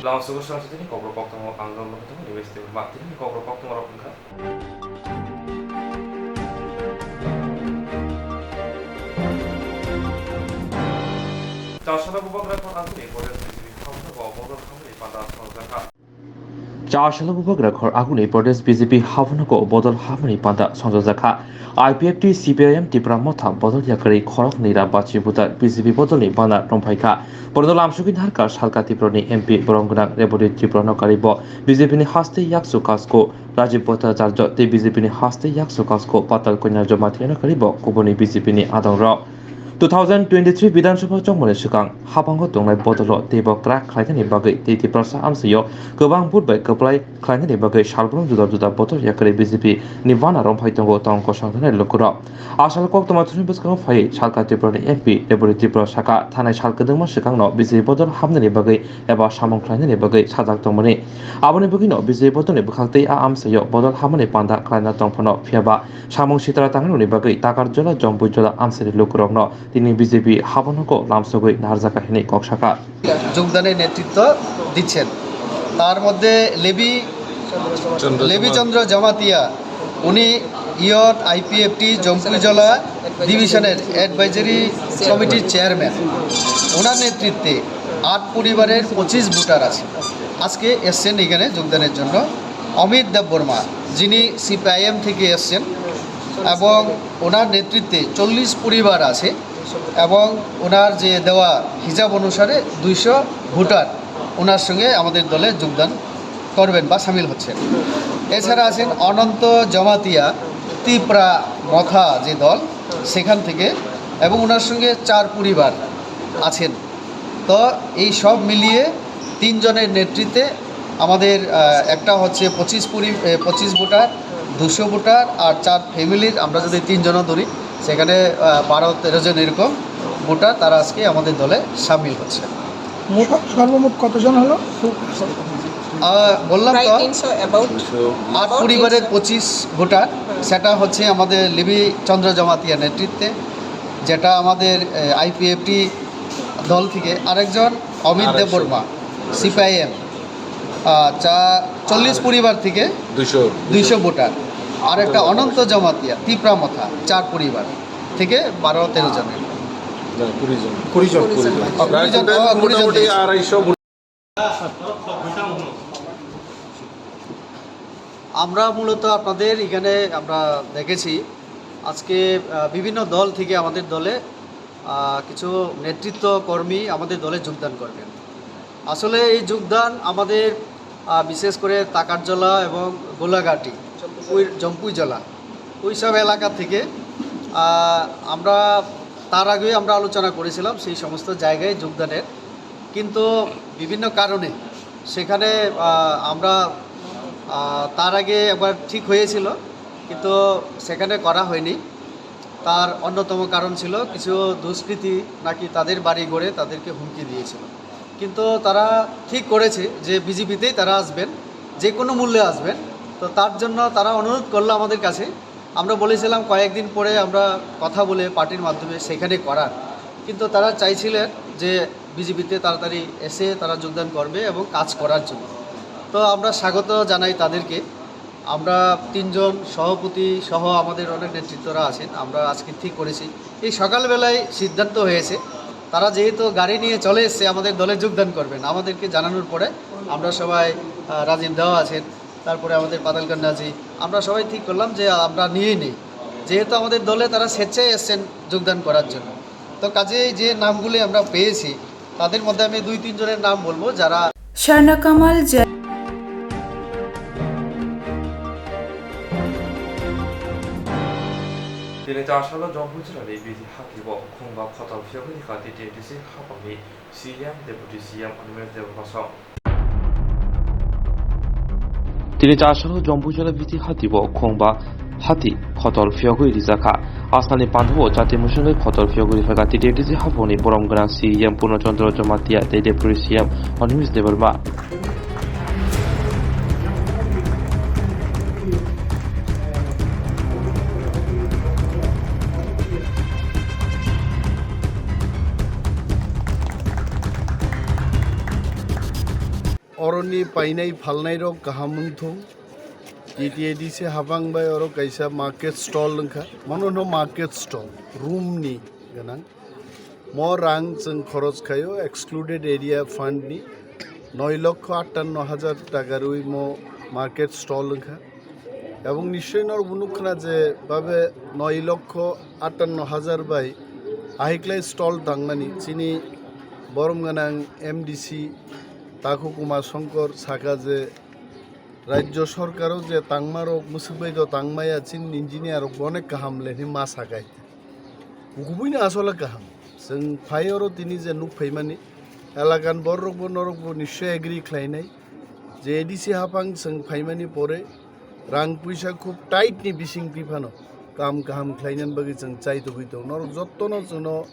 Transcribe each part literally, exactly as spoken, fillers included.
Lamsogo srang sitini kokborok koktwma ang rok nugwi tongo, Nimesh Debbarma. Tini kokborok koktwma rok wngkha. Chasana bubagra khor aguni Pradesh B J P hapnogo bodol hamni panda songjakha. Chasana bubagra khor aguni Pradesh B J P hapnogo bodol hamni panda songjakha. I P F T C P I M Tipra Motha bodol yakarwi khoroknwi ra bachi buta B J P bodolni bana romphaikha. Borok lamsugwi narwkha salka Tiprani M P borok gwnang Reboti Tripura no karibo B J P ni haste yaksu kasko Rajiv Bhattacharya tei B J P ni haste yaksu kasko Patal Kanya Jamatia no karibo kubuni B J P ni adongrok. Two thousand twenty-three Bidhan Sabha chongmani swkang habango tongnai bodolo teibo kwrak khlainani bagwi tei Tiprasa amchaio kwbang vote bai kwplai khlainani bagwi salbrum juda juda bodol yakarwi B J P ni bana romphai tongo tong kosong thanai lukurok. Asal koktwma thani bwskango phai salka Tripura ni M P Reboti Tripura saka thanai sal kwdwngma swkangno B J P bodol hamnani bagwi eba samung khlainani bagwi sajak tongmani. Aboni bagwino B J P bodolni bwkhak tei a amchaio bodol hamani panda khlaina tongphano phiyaba samung sitra tangnani bagwi Takarjola Jompuijola amchaini lukurokno tini B J P habonogo lamsogwi narwkha hwnwi kok sakha. যোগদানের নেতৃত্ব দিচ্ছেন। তার মধ্যে লেবি, চন্দ্র লেবি জমাতিয়া। চন্দ্র জমাতিয়া, উনি yacht IPFT Jampuijala ডিভিশনের অ্যাডভাইজারি কমিটির চেয়ারম্যান। ওনার নেতৃত্বে আট পরিবারের পঁচিশ ভোটার আছে, আজকে এসছেন এখানে যোগদানের জন্য। অমিত দেববর্মা, যিনি সিপিআইএম থেকে এসছেন, এবং ওনার নেতৃত্বে চল্লিশ পরিবার আছে, এবং ওনার যে দেওয়া হিসাব অনুসারে দুইশো ভোটার ওনার সঙ্গে আমাদের দলে যোগদান করবেন বা সামিল হচ্ছেন। এছাড়া আছেন অনন্ত জমাতিয়া, তিপ্রা মথা যে দল, সেখান থেকে, এবং ওনার সঙ্গে চার পরিবার আছেন। তো এই সব মিলিয়ে তিনজনের নেতৃত্বে আমাদের, আহ, একটা হচ্ছে পঁচিশ পরি-, এ, পঁচিশ ভোটার, দুশো ভোটার আর চার ফ্যামিলির, আমরা যদি তিনজনও ধরি, সেখানে, আহ, বারো তেরো জন এরকম ভোটার তারা আজকে আমাদের দলে সামিল হচ্ছে। মোট, সর্বমোট কতজন হলো? আহ, বললাম প্রায় তো, তিনশো, about আট about পরিবারের তিনশো। পঁচিশ ভোটার, হুম। সেটা হচ্ছে আমাদের লিবি চন্দ্র জমাতিয়া নেতৃত্বে, যেটা আমাদের, এ, আইপিএফটি দল থেকে আরেকজন অমিত আড়াইশো। দেববর্মা, সিপিআইএম, আহ, চা-, চল্লিশ আর পরিবার থেকে দুইশো। দুইশো ভোটার, আর একটা অনন্ত জমাতিয়া, তিপ্রা মথা, চার পরিবার থেকে বারো তেরো জনের। না, কুড়ি জন। কুড়ি জন, কুড়ি জন। কুড়ি জন। প্রায় কুড়ি জন, টোটাল ও, কুড়ি জন মোটামুটি দিয়েছে। আড়াইশো ভোটার। আমরা মূলত আপনাদের এখানে আমরা দেখেছি আজকে, আহ, বিভিন্ন দল থেকে আমাদের দলে, আহ, কিছু নেতৃত্ব কর্মী আমাদের দলে যোগদান করবেন। আসলে এই যোগদান আমাদের, আহ, বিশেষ করে তাকারজলা এবং গোলাঘাটি, ওই জম্পুইজলা, ওই সব এলাকা থেকে, আহ, আমরা তার আগেই আমরা আলোচনা করেছিলাম সেই সমস্ত জায়গায় যোগদানের, কিন্তু বিভিন্ন কারণে সেখানে, আহ, আমরা, আহ, তার আগে একবার ঠিক হয়েছিল, কিন্তু সেখানে করা হয়নি। তার অন্যতম কারণ ছিল কিছু দুষ্কৃতী নাকি তাদের বাড়ি ঘরে তাদেরকে হুমকি দিয়েছিল, কিন্তু তারা ঠিক করেছে যে বিজেপিতেই তারা আসবেন, যে কোনো মূল্যে আসবেন। তো তার জন্য তারা অনুরোধ করলো আমাদের কাছে। আমরা বলেছিলাম কয়েকদিন পরে আমরা কথা বলে পার্টির মাধ্যমে সেখানে করার, কিন্তু তারা চাইছিলেন যে বিজেপিতে তাড়াতাড়ি এসে তারা যোগদান করবে এবং কাজ করার জন্য। তো আমরা স্বাগত জানাই তাদেরকে। আমরা তিনজন সভাপতি সহ আমাদের অনেক নেতৃত্বরা আছেন, আমরা আজকে ঠিক করেছি, এই সকালবেলায় সিদ্ধান্ত হয়েছে, তারা যেহেতু গাড়ি নিয়ে চলে এসছে আমাদের দলে যোগদান করবেন, আমাদেরকে জানানোর পরে আমরা সবাই, আহ, রাজীব দাও আছেন, তারপরে আমাদের পাতালকান্নাজি, আমরা সবাই ঠিক করলাম যে আমরা নিয়েই নেই, যেহেতু আমাদের দলে তারা স্বেচ্ছায় এসছেন যোগদান করার জন্য। তো কাজেই যে নামগুলি আমরা পেয়েছি, তাদের মধ্যে আমি দুই তিন জনের নাম বলবো, যারা স্বর্ণকমল জয়। Tini chasalo Jompuijala ni bisi hati bo khungba khotal phiyogwi ni kha T T A D C hapangni C E M, Deputy C E M Animesh Debbarma song. Tini chasalo Jompuijala bisi hati bo khungba hati khotal phiyogwi rijakha. Asalni pandao chati musungwi khotal phiyogwi rijakha T T A D C hapangni borom gwnang C E M Purno Chandra Jamatia tei Deputy C E M Animesh Debbarma. Ni painai phalnai rok kaham wngthung. T T A D C habang bai oro kaisa market stall wngkha. Mono no market stall, room ni gwnang. Mo rang chwng khorok khaio excluded area fund ni noi lokho atanno hajar taka rwi mo market stall wngkha. Ebong nischoi norokbo nukkhwna je babe noi lokho atanno hajar bai ahiklai stall tangmani chini borom gwnang M D C Takhu Kumar Songkor saka je Rajya sorkaro je tangmarok mwswk bai do tangmaya chini engineer rok bo onek kaham le hinwi ma sakai. Kubuino asole kaham. Chwng phai oro tini je nuk phaimani elakan borrokbo norokbo nischoi agree khlainai je A D C hapang chwng phaimani pore rang puisa khub tight ni bising twi phano kam kaham khlainani bagwi chwng chai togwi tongo. Norok jottono chwngno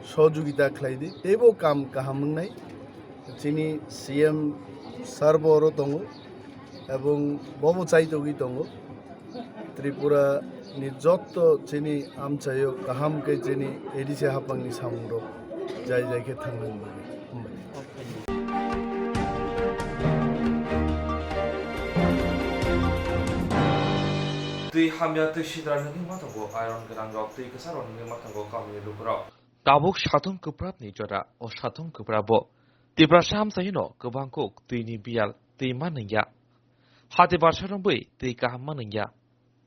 sohojogita khlai di. Teibo kam kaham wngnai. Chini C M sir bo oro tongo. Ebong bobo chai togwi tongo. Tripura ni jotto chini amchaio kaham khe chini A D C hapang ni samung rok jai jai khe thangna bagwi. Hambai. Twi hamya twi sidra nungwi ma tongo, iron gwnang rok twi kwcharo nungwi ma tongo kamini lukurok. Tabuk satung kwprapni jora, o satung kwprabo Tiprasa amchaino kwbang kuk twini biyal twi ma nungya. Hati barsa romwi twi kaham ma nungya.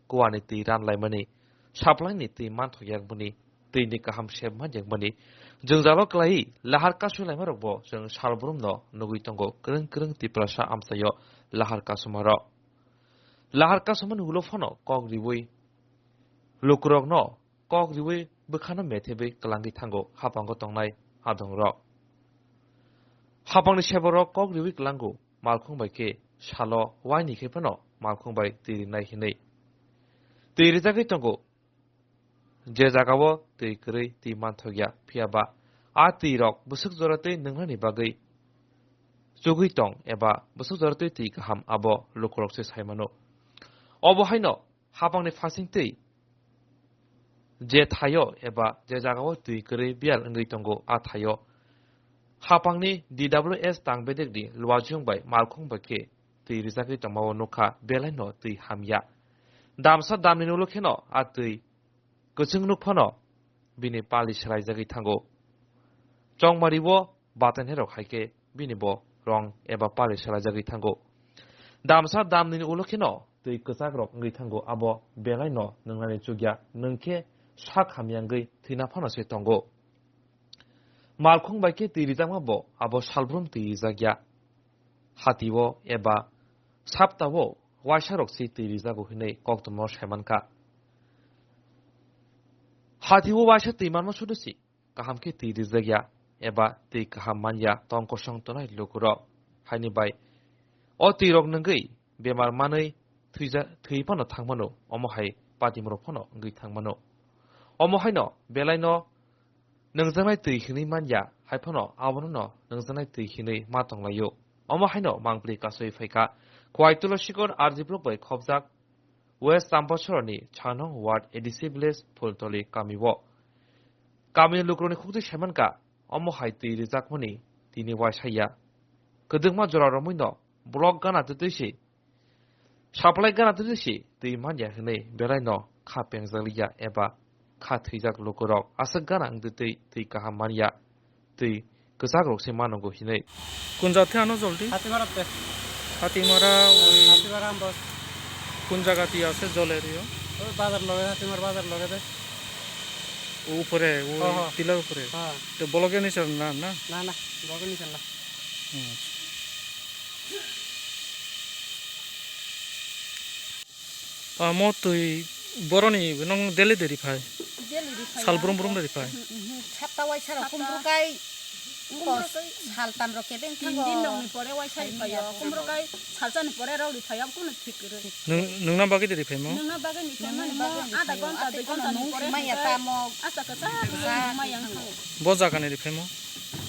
Kuani twi ranlaimani, supply ni twi manthok yakmani, twi ni kaham sep man yakmani, jwngjalo kwlaiwi lahar kasui laimarokbo chwng salbrumno nugwi tongo kwrwng kwrwng Tiprasa amchaio lahar kasuma rok. Lahar kasumani ulo phano kok riwi lukurokno kok riwi bwkhano methebwi kwlangwi thango hapango tongnai adongrok. Hapangni seborok kok riwi kwlango malkhung bai khe salo waini khe phano malkhung bai twi rinai hinwi. Twi rijagwi tongo. Je jagao twi kwrwi twi manthokya, phiyaba a twi rok bwswk jora twi nwngnani bagwi chugwi tong eba bwswk jora twi twi kaham abo lukurok se sai mano. Obo haino hapangni phasing twi je thaio eba je jagao twi kwrwi biyal wngwi tongo a thaio hapangni D W S tang bedekni luajwng bai malkhung bai khe twi rijagwi tongmao nukha, belaino twi hamya. Damsa damni ulo kheno a twi kwchwng nuk phano bini pali swlaijagwi thango. Chongmari-o batenherok hai khe bini bo rong eba pali swlaijagwi thango. Damsa damnini ulo kheno twi kwchakrok wngwi thango, abo belaino nwngnani chukya, nwng khe sak hamya wngwi thwina phano se tongo. Malkhung bai khe twi rijakma bo abo salbrum twi rijak ya. Hati-o eba sapta-o waisa rok se twi rijago hinwi koktwma sai mankha. Hati-o waisa twi manma sudu se kaham khe twi rijak ya eba twi kaham man ya tong kosong tongnai lukurok. Haini bai o twi rok nwngwi bemar manwi thwija-, thwi phano thang mano, omo hai patimorok phano wngwi thang mano. Omo haino belaino nwngjaknai twi hinwi man ya, hai phano abono no nwngjaknai twi hinwi ma tong lai-o. Omo haino mangpli kasui phai kha Khowai Tulasikot R D block bai khopjak West Champasorani Chanong Ward A D C Village Phultoli kami-o. Kamini lukurokni khukti sai mankha, omo hai twi rijakmani tini waisa ya. Kwdwkma jora romwi no block gana twtwi se, supply gana twtwi se twi man ya hinwi belaino kha pengjak li ya eba kha thwijak lukurok aswk gana wngtwi twi, twi kaham man ya, twi kwchak rok se mano go hinwi. Kun jat khe ano joldi? Hatimara te. Hatimara oi. Hatimara ambos. Kun jaga twi ase jole rio? Oi bazar loge, Hatimara bazar loge de. Upore, oi Oho. Tila upore. Ha. Te block ni sir na, na? Na, na, block ni sir na. Hmm. Amo twi boroni nong daily de riphai? Daily riphai. Sal brum brum de riphai? Mhm, mhm. Sapta waisa rok Sapta. Kumru kai, kumru kai. Sal tam rok kebeng thango. Tin din nongni pore waisa riphai o. Kumru kai salsa ni pore rok riphai o, kuno thik kwrwi. Nung, nungna bagwi de riphai mo? Nungna bagwi ni nungna bagwi ni ada ghonta, dui ghonta ni pore maya tamo. Asa kasa maya tamo. Bo jaga ni riphai mo?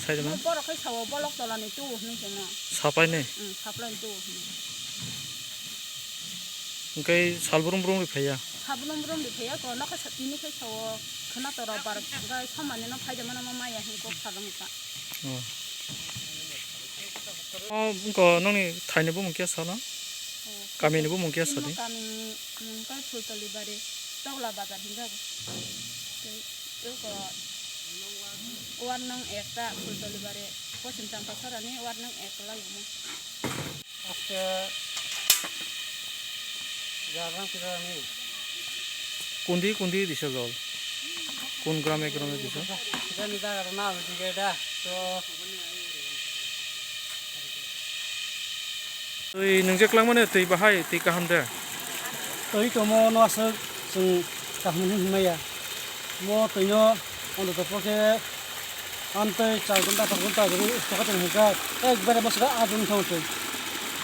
Sai de ma? Borok khai sao bolok tola ni tu hinwi se ma. Sapai ni? Mm, sapai ni tu hinwi. Hwnkhe sal brum brum ri phaiya? Sal brum brum ri phaiya ko, nokha sa tini khai sao khwna tora bar gai somani no phaida mano ma maya hin kok sa dong ka. Oh. O, wngkha nokni thaini bumung khe sano? O, kamini bumung khe sadi? Kamini mung khe Phultoli Bari, Tokla Bazar hinjago. Tei, tei ko ward nong ekta Phultoli Bari, Poschim Champasarani ward nong ek lai omo. Aste jarang kita ni. Kundi, kundi disa jol? Kun grame, grame disa? Kita ni jaga na, kita da. So, Twi nungjaklangmani twi bahai twi kaham de? Twi tongmo no aswk chwng kaham hwnwi hwnmaya. Mo twino ontoto pokhe amtwi char ghonta, panch ghonta rwgwi tokha tong hwnka, ekbare bwswk ajwk wngthang twi.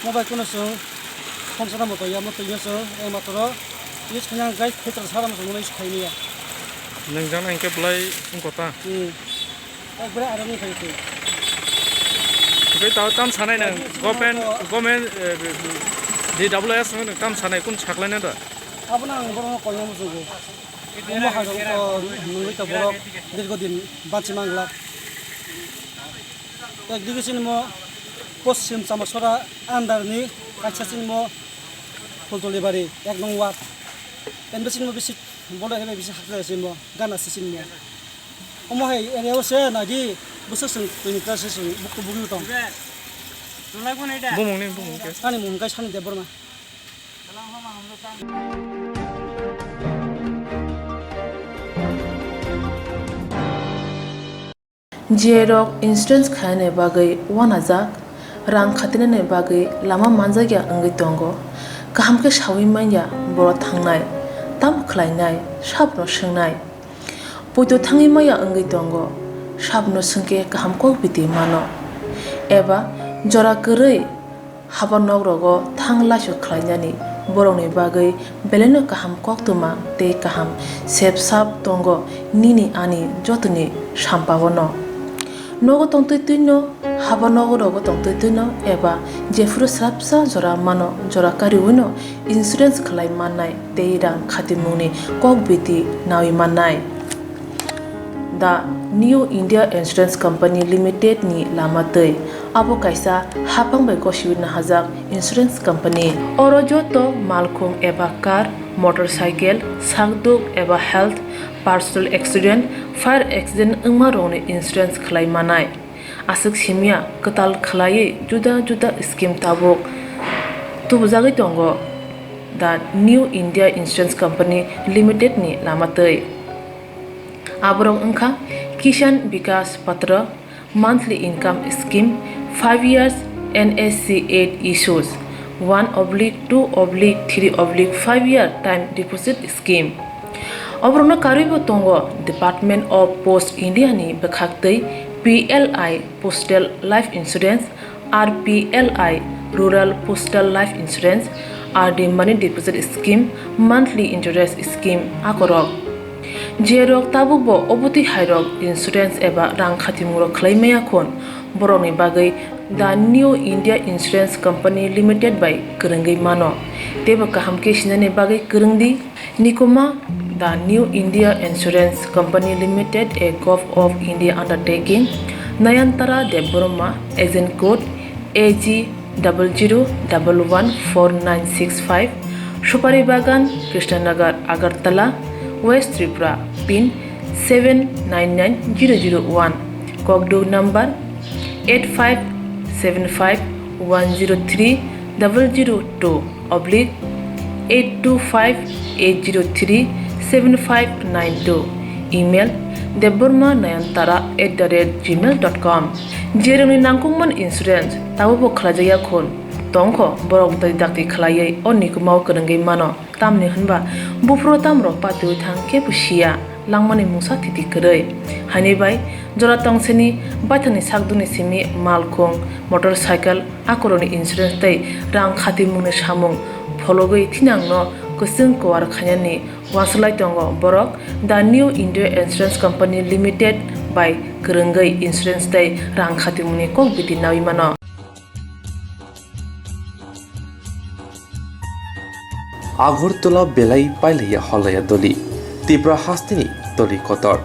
Mo bai kheno chwng khongsa tamo tongya, mo twino chwng ekmatro use khaina gai filter sa tamo chwng use khaimaya. Nungjaknai hinkhe belai wngkha ta? Hmm. Ekbare aro wngkha twi. Tei tao tam sanai nang, government, government, eh, D W S no tam sanai kun saklaina da? Abono ang borokno koina muchungo. Omo hai rok to nungwi to borok dirgo din banchi mangla. Ekdige chini mo Poschim Chamasora under ni kaisa chini mo Phultoli Bari ek nong ward. Enbe chini mo bisi Bola ebe bisa hakla se mo, gana se sin mo. Omo hai area o se nadi, bwswk chwng twi ni class se chwng buktu bugwi tong. Bumung ni bumung khe? Ani mung khe Sani Debbarma. J rok insurance khainani bagwi uanajak, rang khatinani bagwi lama manjakya wngwi tongo. Kaham khe saui manya borok thangnai, tamo khlainai, sabno swngnai. Poito thangwi maya wngwi tongo, sabno swngkhe kaham kok biti mano. Eba jora kwrwi Haba nok rogo thang laisok khlainani borokni bagwi belaino kaham koktwma tei kaham sep sap tongo nini ani jotoni sampao no. Nogo tongtwi twino, haba nogo rogo tongtwi twino eba jephuru swrapsa jora mano jora kariwino insurance khlai mannai tei rang khatimungni kok biti nawi mannai. The New India Insurance Company Limited ni lama twi. Abo kaisa hapang bai gosiwi nahajak insurance company. Oro joto malkhung eba car, motorcycle, sakduk eba health, personal accident, fire accident wngma rokni insurance khlai manai. Aswk simya kwtal khlaiwi juda juda scheme tabuk tubujagwi tongo the New India Insurance Company Limited ni lama twi. Aborok wngkha Kisan Vikas Patra, monthly income scheme, five years N S C eight issues, one oblique two oblique three oblique five year time deposit scheme. Oborokno karwibo tongo Department of Post India ni bwkhaktwi P L I Postal Life Insurance, R P L I Rural Postal Life Insurance, R D Money Deposit Scheme, Monthly Interest Scheme akorok. Jerok tabukbo obotwi hairok insurance eba rang khatimungrok khlai maya khun, borokni bagwi The New India Insurance Company Limited bai kwrwngwi mano. Teibo kaham khe sinani bagwi kwrwng di. Nikuma, The New India Insurance Company Limited, a Govt of India undertaking, Nayantara Debbarma, agent code A G double zero double one four nine six five, Supari Bagan, Krishnanagar, Agartala, West Tripura, pin seven nine nine zero zero one, kokduk number eight five seven five one zero three double zero two oblique eight two five eight zero three seven five nine two, email debbarma nayantara at the rate gmail dot com. Jerokni nangkukmani insurance tabukbo khlaijakya khun tongkho, borok bwtwi dakti khlaiwi o nikumao kwrwngwi mano. Tamni hwnba buphuru tamrok patiwi thang kebo siya, langmani mungsa thiti kwrwi. Haini bai jora tongsini baithangni sakdukni simi malkhung, motorcycle, akorokni insurance tei rang khatimungni samung phologwi thinangno kwchwng kuar khainani uansuk lai tongo borok The New India Insurance Company Limited bai kwrwngwi insurance tei rang khatimungni kok biti naui mano. Agartala belai pailaiya holaya doli, Tripura hasteni doli kotor.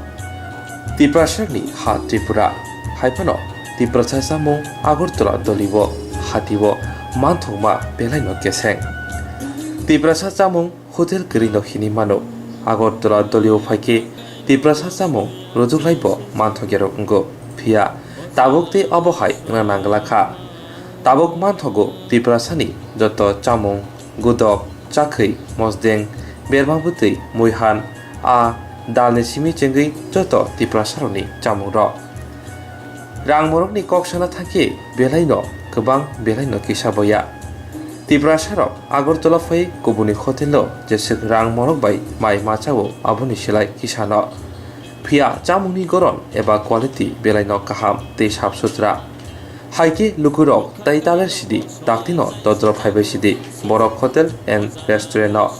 Tiprasani ha Tripura, hai phano Tiprasa samung Agartala doli bo. Hati-o manthokma belaino keseng. Tiprasa chamung hotel kwrwino hinwi mano. Agartala dolio phaikhe Tiprasa chamung rwjwklaibo manthokyarok wngo. Phiya tabuk tei obo hai wngna nangla kha. Tabuk manthogo Tiprasani joto chamung, gudok, chakhwi, mosdeng, berma bwtwi, muihan, a dalni simi chengwi joto Tiprasarokni chamungrok. Rang morokni kok sana thangkhe belaino kwbang belaino kisa boya. Tiprasarok Agartala phai kubuni hotelo jeswk rang morok bai mai ma chao aboni silai kisano. Phiya chamungni goron eba quality belaino kaham tei sap sutra. Hai khe lukurok tai taler sidi, taktino dodro phaibai sidi, Borok Hotel and Restaurant-o.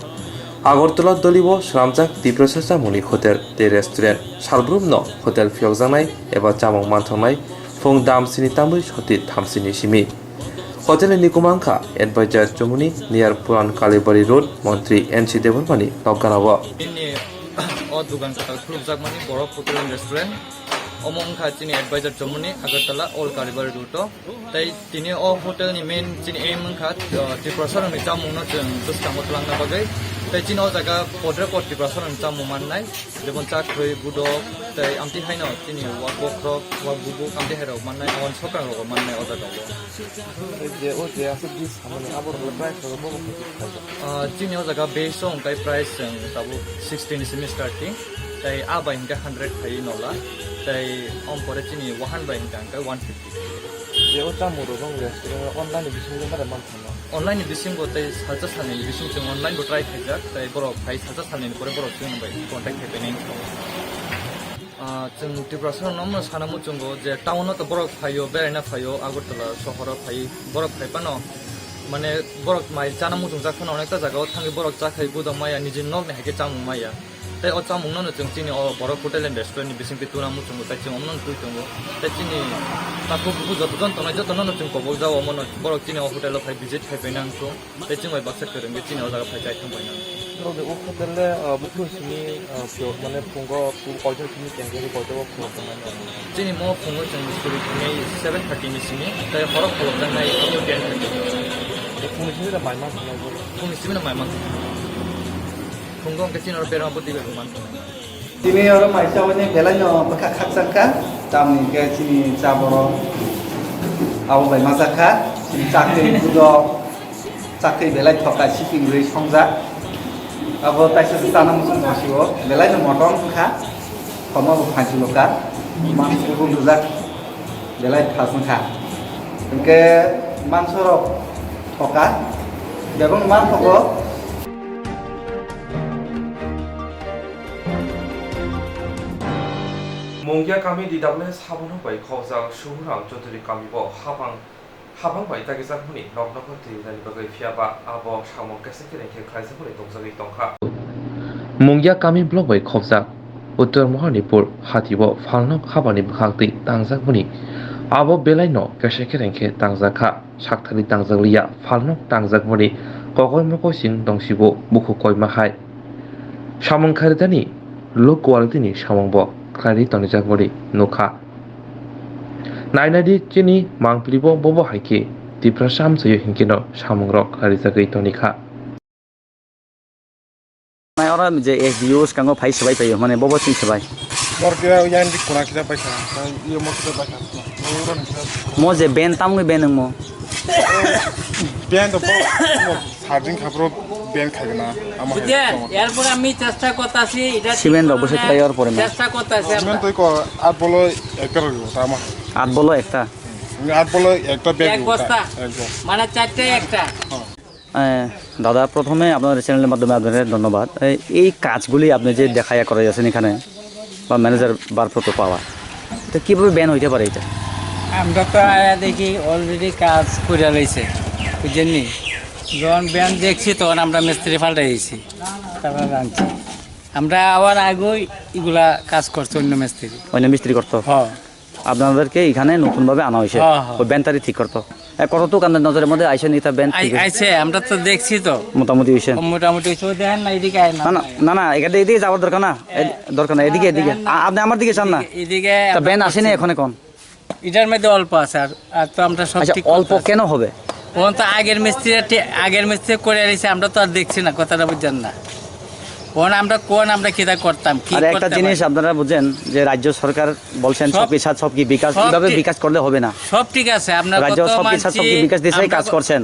Agartala dolibo swnamjak Tiprasa chamungni hotel tei restaurant. Salbrumno hotel phiyokjaknai eba chamung manthoknai phung dam sini tamwi soti thamsini simi. Hotelni nikuma wngkha Advisor Chomoni near Puran Kalibari Road, Montri N C Debbarmani nokganao. Bini o dugan kwtal khulukjakmani Borok Hotel and Restaurant. Omo wngkha chini Advisor Chomoni, Agartala, Old Kalibari Road-o. Tei tini o hotel ni main chini aim wngkha, uh, Tiprasa rokni chamung no chwng bwskango twlangna bagwi. Tei chini o jaga podre pod Tiprasa rokni chamung mannai, jemon chakhwi, budok, tei amtwi haino chini wak bokhorok, wak bubuk, amtwi hai rok mannai, aboni sokang rok mannai o jaga o. Je o je aswk dis samani abo rok price rok bo bo khaijak. Ah, chini o jaga base o hwnkhe price chwng tabuk sixty ni simi starting, tei a bai hwnkhe hundred phaiwi nola, tei om pore chini wahan bai hwnkhe hwnkhe one fifty. Je o chamung rok bang restaurant online ni bisingo bare man thangma. Online ni bisingo tei salsa salnwi ni bising chwng online bo try khaijak, tei borok phai salsa salnwi ni pore borok chwng bai contact khai painai wngkha. Ah, chwng Tiprasa rokno omo sana muchungo je town o to borok phaio, beraina phaio, Agartala sohoro phai, borok phai phano, mane, borok mai chana muchungjak phano onekta jaga o thangwi borok chakhai budok maya, nijini nokni hai khe chamung maya. Tei o chamung no chwng chini o Borok Hotel and Restaurant ni bisingtwi tuna muchungo, tei chwng omono twi tongo. Tei chini takhuk bukhuk joto jon tongnai joto no chwng kobok jao, omono borok chini o hotel o phai visit khai painai wngkha. Tei chwng bai baksa kwrwngwi chini o jaga phai chai thang painai. Nokni o hotel le, ah, buphuru simi, ah, phiyok mane phungo koitor simi kengkhe koitor o phiyok tongmani. Chini mo phungo chwng suri thangwi seven thirty ni simi, tei horo kholobjak nai abo ten thirty. Phungni simi da mai ma thangwi. Phungni simi da mai ma thangwi. Phungo hwnkhe chini oro berma bwtwi bai man thangwi. Tini oro maisa hwnwi belaino bwkha khakchangkha, tamni hwnkhe chini cha borok abo bai majakha, chini chakri budok, chakri belai thoka siping rwi songjak. Abo taisa se chana muchung tongsigo, belaino motom wngkha, thoma bo phanchulo kha, mangsi bo lujak, belai phas wngkha. Hwnkhe mangsorok thoka, bebak manthogo. Mungia kami D W S habonok bai khokjak Suhurang Chaudhary kami bo habang, habang bai tagijak mani nok nokno twi rinani bagwi phiya ba abo samung kaisa kereng khe khlaijak mani tongjakgwi tongkha. Mungia kami block bai khokjak Uttor Mahanipur hati o phalnok habani bwkhak twi tangjak mani abo belai no kaisa kereng khe tangjak kha. Sakthani tangjakliya phalno tangjakmani kokoi mokoi sing tongsibo bukhuk koima hai. Samung kharijani low quality ni samung bo khlaiwi tonijakmani nukha. Nainadi chini mangpili bo bobo hai khe Tiprasa amchaio hinkhe no samung rok khlaijagwi tonikha. Nai oro je S D O swkango phai swbai paio, mane bobo chwng swbai. Mor kira yang di kuna kira bai kha, yang iyo mor kira bai kha. Mo je ben tamni ben mo. Ben to bo, mo charging kha bro ben khai na. Ama hai. বুঝছেন? এরপরে আমি চেষ্টা করতেছি, এটা ঠিক সিমেন্ট অবশ্যই করার। তৈরি ওর পরে না। চেষ্টা করতেছি আমরা। সিমেন্ট তো কো আট বলো একটা রইব, তা আমার। আট বলো একটা? আট বলো একটা ব্যাগ এক বস্তা? এক বস্তা। মানে চারটে একটা? হ্যাঁ। এ, দাদা, প্রথমে আপনাদের চ্যানেলের মাধ্যমে আপনাদের ধন্যবাদ। এই, এই কাজগুলি আপনি যে দেখাইয়া করে যাচ্ছেন এখানে, বা ম্যানেজার ভারপ্রাপ্ত পাওয়া, এটা কীভাবে ব্যান হইতে পারে এটা? আমরা তো আয়া দেখি অলরেডি কাজ করে রয়েছে, বুঝছেন নি? যখন ব্যান দেখছি, তখন আমরা মিস্ত্রি পাল্টাই দিয়েছি, তারপর আনছি। আমরা আবার আগেই এগুলা কাজ করছে অন্য মিস্ত্রি। অন্য মিস্ত্রি করতো? হ্যাঁ। আপনাদেরকে এখানে নতুনভাবে আনা হয়েছে। হ্যাঁ, হ্যাঁ। ওই ব্যানটারি ঠিক করতো। এ, কতটুক আপনার নজরের মধ্যে আইসেন এটা ব্যান আই-, ঠিক হয়েছে? আইছে, আমরা তো দেখছি তো। মোটামুটি হয়েছে? মোটামুটি হয়েছে। ওই দেখেন না, এদিকে আয় না। না, না, না, না, এখানে এদিকে যাওয়ার দরকার না। এ, হ্যাঁ। দরকার না, এদিকে, এদিকে। দেখেন না। আ-, আপনি আমার দিকে চান না। এদিকে, এদিকে তা ব্যান আসেনি এখনো এখন? এটার মধ্যে অল্প আছে, আর, আর তো আমরা সব অল্প ঠিক করছি। আচ্ছা, কেন হবে? কোন তো আগের মিস্ত্রি, আগের মিস্ত্রি করে আইছে, আমরা তো আর দেখছি না, কথাটা বুঝছেন না। কোন আমরা, কোন আমরা কিতা করতাম, কি আর একটা করতে জিনিস পারি? আপনারা বুঝেন যে রাজ্য সরকার বলছেন সব, সবকি সাথ সবকি বিকাশ, সব এইভাবে ঠিক, বিকাশ করলে হবে না। সব ঠিক আছে, আপনার রাজ্য কত সবকি সাথ মানছি, সবকি বিকাশ দিশায় আমরা কাজ ক-, করছেন।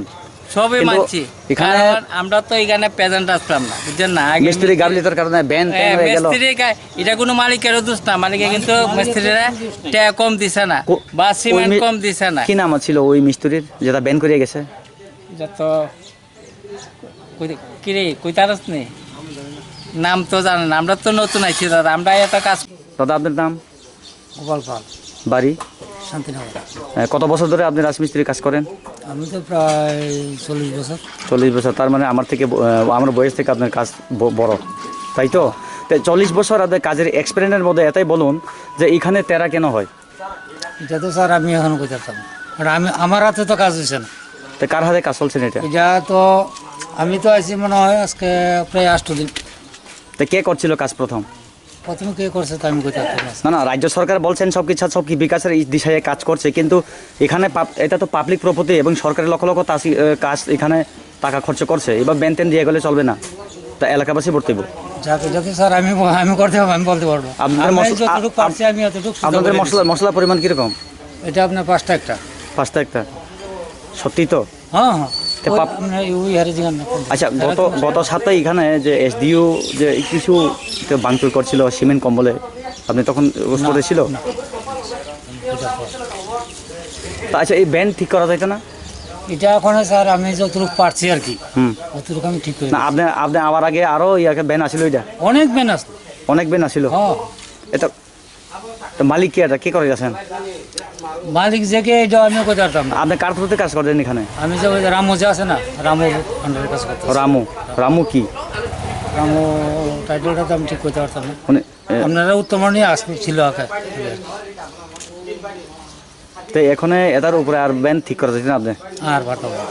সবই কিন্তু মানছি। এখানে কারণ আমরা তো এখানে প্রেজেন্ট আসলাম না, বুঝছেন না? আগে মিস্ত্রি মিস্ত্রি গাফিলতির কারণে ব্যান ট্যান হ্যাঁ, হয়ে গেল। মিস্ত্রি কা-, এটা কোনো মালিকেরও দোষ না, মালিকে কিন্তু মিস্ত্রিরা টাকা কম দিছে না কো-, বা ওই সিমেন্ট মি-, কম দিছে না। কি নাম ছিল ওই মিস্ত্রির যেটা ব্যান করে গেছে? যত কই-, কি রে, কই তারস নি? নাম তো জানেন, আমরা তো নতুন আইছি দাদা, আমরা এত কাজ দাদা, আপনার নাম? গোপাল পাল। বাড়ি? শান্তিনগর। এ, কত বছর ধরে আপনি রাজমিস্ত্রির কাজ করেন? আমি তো প্রায় চল্লিশ বছর। চল্লিশ বছর, তার মানে আমার থেকে ব-, আহ, আমার বয়স থেকে আপনার কাজ ব-, বড়, তাই তো? তো চল্লিশ বছর আপনার কাজের এক্সপিরিয়েন্সের মধ্যে এটাই বলুন যে এখানে তেরা কেন হয়? এটা তো স্যার আমি এখন কইতে পারতাম না। আর আমি, আমার হাতে তো কাজ হইছে না। তো কার হাতে কাজ চলছে না এটা? এটা তো আমি তো আইছি মনে হয় আজকে প্রায় আষ্ট দিন। তো কে করছিল কাজ প্রথম? প্রথমে কে করছে তা আমি কইতে পারতাম না। না, না, রাজ্য সরকার বলছেন সবকি সাথ সবকি বিকাশের এই দিশায় কাজ করছে, কিন্তু এখানে পাব-, এটা তো পাবলিক প্রপার্টি এবং সরকারের লক্ষ লক্ষ তাসি-, এ, কাজ এখানে টাকা খরচ করছে, এবার ব্যান ট্যান দিয়ে গেলে চলবে না, তা এলাকাবাসী ভর্তিব। যাতে, যাতে স্যার আমি ব-, আমি করতে পারবো, আমি বলতে পারবো। আপনাদের আমি মশ-, আ-, যতটুকু আপ-, পারছি আমি অতটুকু সুযোগ আপনাদের করে মশলা, দিচ্ছি। মশলা পরিমাণ কিরকম? এটা আপনার পাঁচটা একটা। পাঁচটা একটা। সত্যি তো? হ্যাঁ, হ্যাঁ। তো ওই পাপ-, আপনার ওই হারে জিগান না। আচ্ছা, তারা গত, তো গত সপ্তাহে এখানে যে এসডিও যে কিছু তো ভাঙচুর করছিল সিমেন্ট কম্বলে, আপনি তখন উপস্থিত না, ছিল? না। তা আচ্ছা, এই ব্যান ঠিক করা যাইতো না? এটা এখন স্যার আমি যতটুকু পারছি আর কি, হুম। অতটুকু আমি ঠিক করে না, দিচ্ছি। আপনি, আপনি আমার আগে আরো ইয়াকে ব্যান আছিল এটা? অনেক ব্যান আছে। অনেক ব্যান আছিল? হ্যাঁ। এটা তো মালিক কে এটা? কে করে গেছেন? মালিক যে কে এটা আমিও কইতে পারতাম না। আপনি কার থ্রুতে কাজ করেন এখানে? আমি যে ওই যে রামু যে আছে না, রামুর আন্ডারে কাজ করতেছি। রামু? রামু কি? রামু টাইটেলটা তো আমি ঠিক কইতে পারতাম না। উনি, এ, আপনারা উত্তম নিয়ে আসছিল আগে। তো এখন এটার উপরে আর ব্যান ঠিক করা যাচ্ছে না আপনি? আর পারতাম না।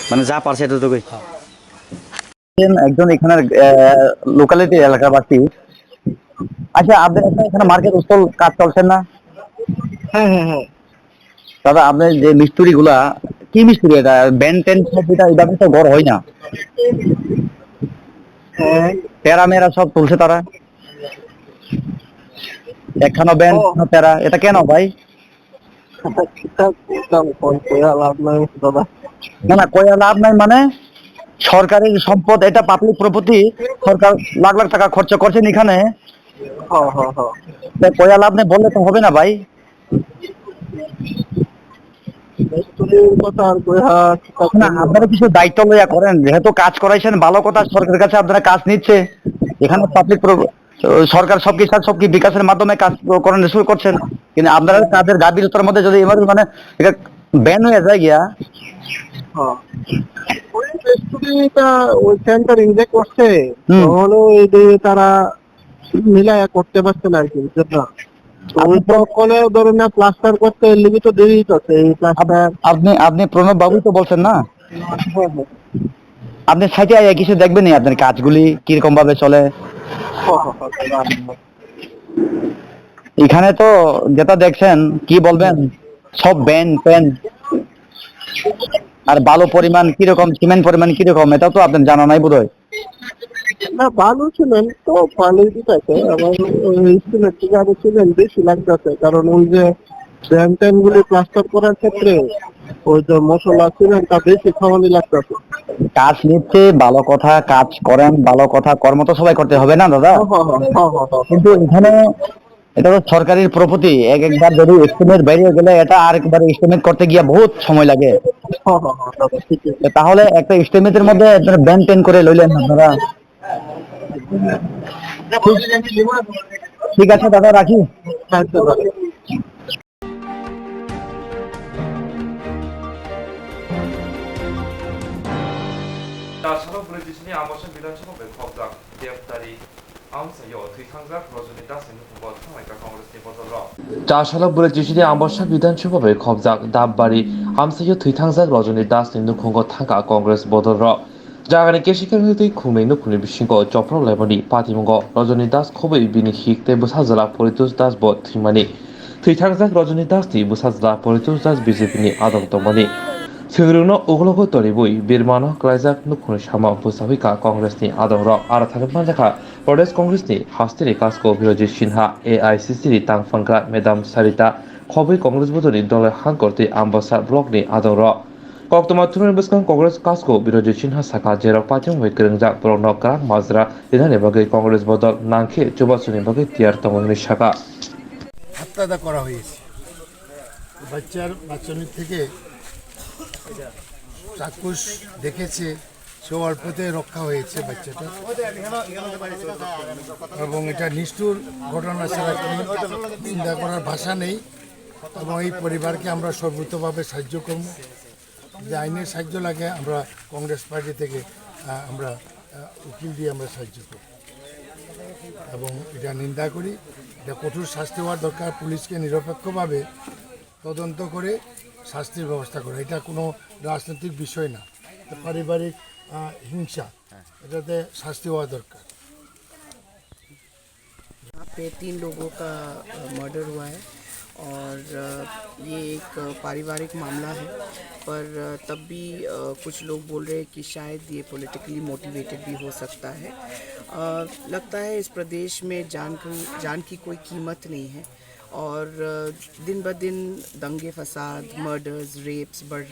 মানে যা পারছে এতটুকুই? হ্যাঁ। একজন এখানের, আহ, লোকালিটি এলাকাবাসী। আচ্ছা, আপনার এখানে, এখানে মার্কেট স্থল কাজ চলছে না? হ্যাঁ, হ্যাঁ, হ্যাঁ। দাদা, আপনি যে মিস্ত্রি গুলা, কি মিস্ত্রি এটা? ব্যান ট্যান সব এটা, এভাবে তো ঘর হয় না। হ্যাঁ। টেরা মেরা সব তুলছে তারা। একখানো ব্যান, ও। একখানো টেরা। এটা কেন ভাই? এটা, এটা কই-, কইয়া লাভ নাই, দাদা। না, না, কইয়া লাভ নাই মানে, সরকারের সম্পদ, এটা পাবলিক প্রপার্টি, সরকার লাখ লাখ টাকা খরচ করছেন এখানে। হ, হ, হ। তা কইয়া লাভ নেই বললে তো হবে না ভাই। মিস্ত্রির কথা আর কইয়া কি না, করবো? আপনারা কিছু দায়িত্ব লইয়া করেন, যেহেতু কাজ করাইছেন, ভালো কথা, সরকারের কাছে আপনারা কাজ নিচ্ছে, এখানে পাবলিক প্র-, সরকার সবকি সাথ সবকি বিকাশের মাধ্যমে কাজ করানো শুরু করছেন, কিন্তু আপনারা কাজের গাফিলতির মধ্যে যদি এভাবে মানে এটা ব্যান হয়ে যায় গিয়া। হ্যাঁ। ওই মিস্ত্রিটা ওই সেন্টার ইনজেক্ট করছে, হুম। তখনও এই যে তারা মিলাইয়া করতে পারছে না আর কি, বুঝলেন না? তো ওই আপনি তো ওখানে ধরেন না, প্লাস্টার করতে এর লিগে তো দেরি হইতেছে, এই প্লাস্টার। আপ-, আপনি, আপনি প্রণব বাবুই তো বলছেন না? হ্যাঁ, হ্যাঁ। আপনি সাইডে আইয়া কিছু দেখবেন নি আপনার কাজগুলি কিরকম ভাবে চলে? হ্যাঁ, হ্যাঁ, হ্যাঁ, হ্যাঁ। এখানে তো যেটা দেখছেন, কি বলবেন, সব ব্যান ট্যান। আর বালু পরিমাণ কিরকম, সিমেন্ট পরিমাণ কিরকম, এটাও তো আপনার জানা নাই বোধহয়। না, বালু সিমেন্ট তো ভালোই দিতেছে, আবার ওই সিমেন্ট থেকে আবার সিমেন্ট বেশি লাগতেছে, কারণ ওই যে ড্রেন টেন গুলি প্লাস্টার করার ক্ষেত্রে ওই যে মশলা সিমেন্টটা বেশি খাওয়ানি লাগতেছে। কাজ নিচ্ছে, ভালো কথা, কাজ করেন, ভালো কথা, কর্ম তো সবাই করতে হবে না দাদা? হ্যাঁ, হ্যাঁ, হ্যাঁ, হ্যাঁ, হ্যাঁ, হ্যাঁ। কিন্তু এখানে এটা তো সরকারের প্রপার্টি, এক একবার যদি এস্টিমেট বাইরে গেলে এটা আরেকবার এস্টিমেট করতে গিয়ে বহুত সময় লাগে। হ্যাঁ, হ্যাঁ, হ্যাঁ, দাদা, ঠিক আছে। তো তাহলে একটা এস্টিমেটের মধ্যে আপনারা ব্যান ট্যান করে লইলেন আপনারা। ঠিক আছে দাদা, রাখি। আচ্ছা, দাদা। Chasalo bwrwi Jisuni Amosha Bidhan Sabha bai khopjak. Dep tari amchaio thwi thangjak Rajani Das ni nukhungo thanglaikha Congress ni bodol rok. Chasalo bwrwi Jisuni Amosha Bidhan Sabha bai khopjak. Dap bari amchaio thwi thangjak Rajani Das ni nukhungo thangkha Congress bodol rok. Jagani kesikhe wngwi twi khumni nukhungni bisingo choprok laimani patimungo Rajani Das khobwi bini hik tei bwsajwla Paritosh Das bo thwimani. Thwi thangjak Rajani Das ni bwsajwla Paritosh Das B J P ni adong tongmani. Thwirwngno uklogo toriwi birmano klaijak nukhungni samung bwchawi kha Congressni adongrok. Aro thangwi manjakha Pradesh Congressni hasteni kasko Birojit Sinha, A I C C ni tangphangkra Madam Sarita, khobwi Congress bodolni doloi hangkortwi Ambasa blockni adongrok. Koktwma thumnaini bwskang Congress kasko Birojit Sinha sakha, jerok party bai kwrwngjak borokno kwrak majra rinani bagwi Congress bodol nangkhe chubasuni bagwi tiyar tongo hwnwi sakha. হাততাড়া করা হয়েছে। বাচ্চার বাচ্চানির থেকে চাক্ষুষ দেখেছে, সে অল্পতে রক্ষা হয়েছে বাচ্চাটা। এবং এটা নিষ্ঠুর ঘটনা ছাড়া কোনো নিন্দা করার ভাষা নেই। এবং এই পরিবারকে আমরা সর্বতোভাবে সাহায্য করব। যে আইনের সাহায্য লাগে, আমরা কংগ্রেস পার্টি থেকে, আহ, আমরা, আহ, উকিল দিয়ে আমরা সাহায্য করি এবং এটা নিন্দা করি। এটা কঠোর শাস্তি হওয়ার দরকার। পুলিশকে নিরপেক্ষভাবে তদন্ত করে শাস্তির ব্যবস্থা করা, এটা কোনো রাজনৈতিক বিষয় না, এটা পারিবারিক, আহ, হিংসা, এটাতে শাস্তি হওয়া দরকার। यहाँ पे तीन लोगों का, अ, मर्डर हुआ है और, अ, ये एक पारिवारिक मामला है, पर, अ, तब भी, अ, कुछ लोग बोल रहे हैं कि शायद ये पॉलिटिकली मोटिवेटेड भी हो सकता है। अ, लगता है इस प्रदेश में जान को, जान की कोई कीमत नहीं है और, अ, दिन ब दिन दंगे फसाद, मर्डर्स, रेप्स बढ़,